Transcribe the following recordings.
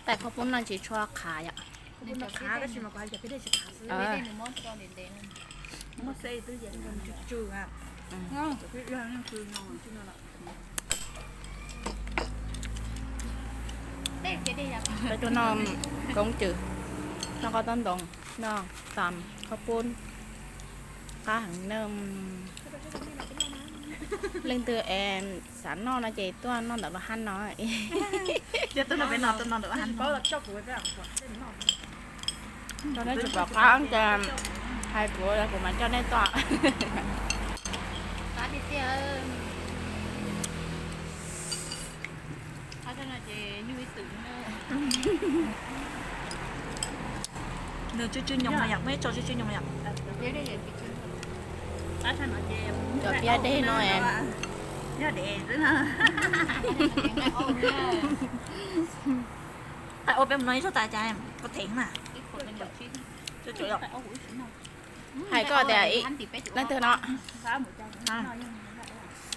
Tais qhaub poob no tsis tshua qhav yom. Peb tuaj noj koob tswm, noj qos tau ntoos, noj tas qhaub poob, qab heev na. Leej twg es xav noj no ces tuaj noj ntawm lub hab no. Coj nej tsis pom qab ces hais kuv, kuv mam coj nej tuaj. Nws tsw tsw nyoos yom, muaj ib txoj tsw tsw nyoos yom. Cov piab dej no es, yog dej xwb na. Tais ua peb mus no ib zaug tas cas koj thev na. Hais koj tias leej twg no.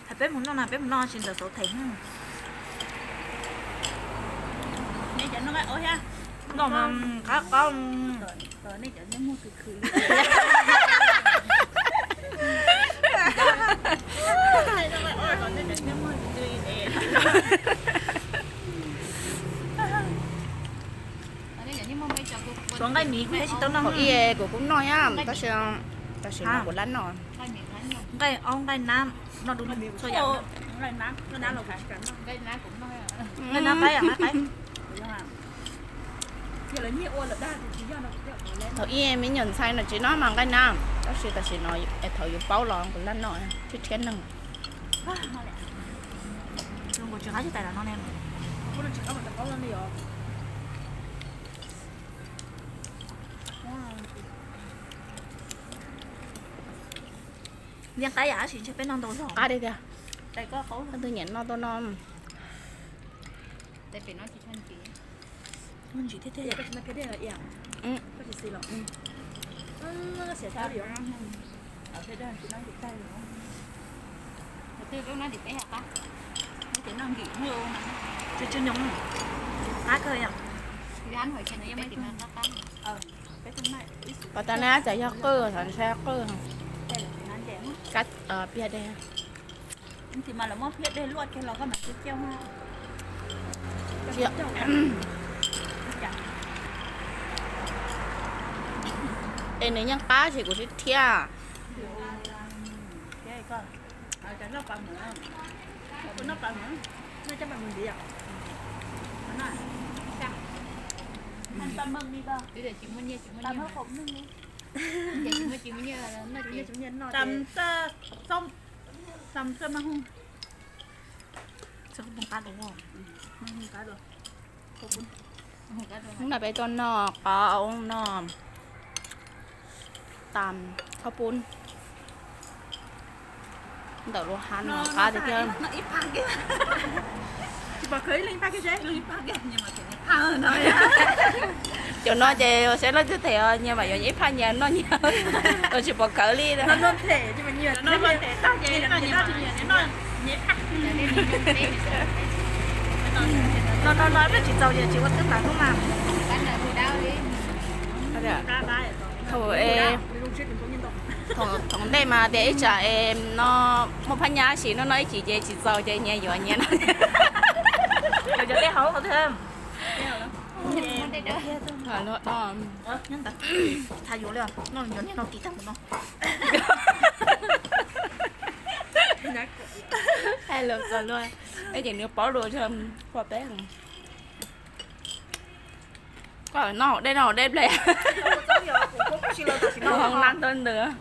Hais peb mus noj na, peb mus noj tsis ntawm xauv thev. Noj mas qab qab. Nqaij miv kuv thiaj tsis tau noj. Ib kuv kuj noj thiab tab sis, tab sis no kuv lab noj. Nqaij aub nqaij nab noj du lug txhua yam. Nqaij nab qaib yom, nqaij qaib. Thaum ib me nyuam ntxhais no tsis noj mas nqaij nab, tab sis tam sim no thaum yus paub los kuv lab noj, tsis rhiab neeg. Zoo nkaus tsis qab tsis tais los no ne. Ntxiab qaib yam tab sis ntshe peb noj ntau zog. Qab tiag tiag. Koj twb nyiam noj tuaj noj. Ntsim thiab tiag. Tsw tsw nyoos, qab kawg yom. Pom tas na, txawm yog qwj, txawm ntshai qwj, kab piag dej. Es nws yeej qab ces kuv sib thiab. Hnub no peb tuaj noj qos, noj tas qhaub poob ntawm lub hab no qab tiag tiag. Cov no ces saib leej twg them os, nyias mam yuav ib phaj nyias noj nyias, tsis pom kawg li. No no no peb tsis txaus ces tsis ua twb nplawm hnub mas. Thaum, thaum ntej mas tias ib tsam es no muaj phaj nyab sis no noj ib chim ces tsis txaus ces nyias yuav nyias noj. Cov dej hauv qhov twg? Tha yuav li, noj yuav niag no kis tag mus no. Hais lus txog luag, peb ces nws paub lus tso, pom peb. Koj noj hauv dej, noj hauv dej ple. Kuv hoob lab ntawd ntawd.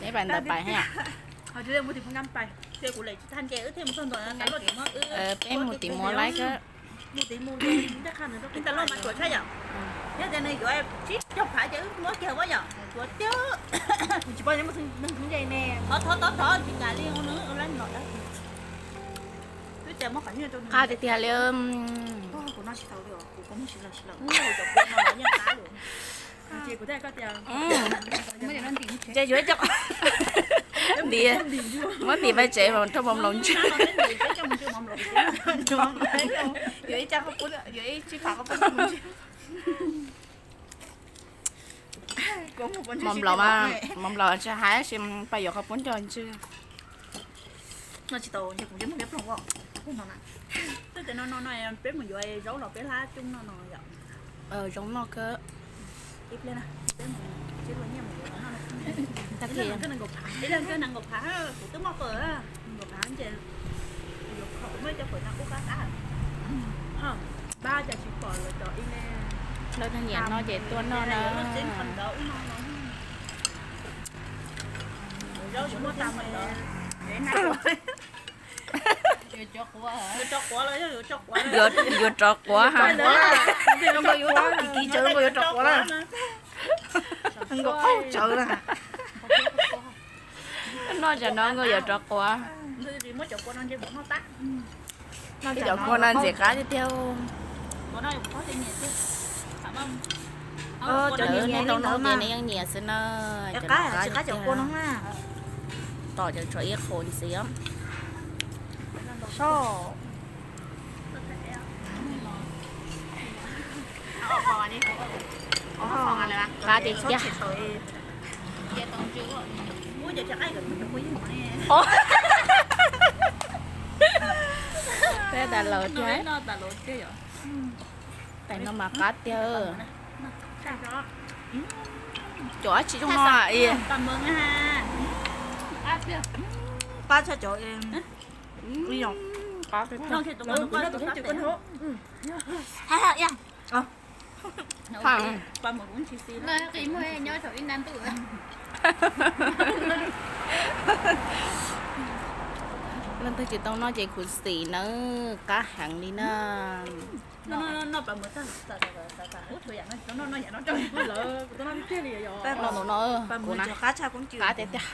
Peb pais ntawd pais thiab. Peb mus tim muas laib kawg. Qab tiag tiag li. Ces yuav ib co ntim, muab ntim pais tsev mas rau mov mlaus ntswg. Yuav ib co, yuav ib tsib phav qhov pub ntswg. Mov mlaus mas, mov mlaus tsis hais sis pais yuav qhov pub nco ntswg. No tsis tau, kuv yeej mus liab ploog os. Twb tias no no no peb mus yuav zaub los peb hlab coob no no yom. Zoo noj kawg. Ib pliag na, peb mus sib hlua nyiaj mus yuav no. Ib leeg kawg nees nkaum phav, ib leeg kawg nees nkaum phav, kuv twb muaj pawg nees nkaum phav ces yuav khom muaj cov pawg no kub qab qab. Pab cas tsis pom lawv cov ib leeg. Lawv nyiam no ces tuaj noj na. Zaub tsis muaj tas mas. Yuav rov quav los yog yuav rov quav? Yuav, yuav rov quav ha. Yuav rov quav, kis kis tsaws yuav rov quav na. Nkaum qaub tsaws na. Noj tsam no nkauj yuav rov quav. Ib cov kua no ntxim qab tiag tiag. Cov nej tau noj ces nej yeej nyiam xwb na. Cov no qab tiag tiag. Tom cov tshuav ib qho ntxiv. Qab tiag tiag. Peb tas laus tiag. Tais no mas qab tiag. Cov dab tsi zoo no. Qab tshaj cov. Leej twg tsis tau noj ces khuv xim nawb, qab heev li na. Qab tiag tiag.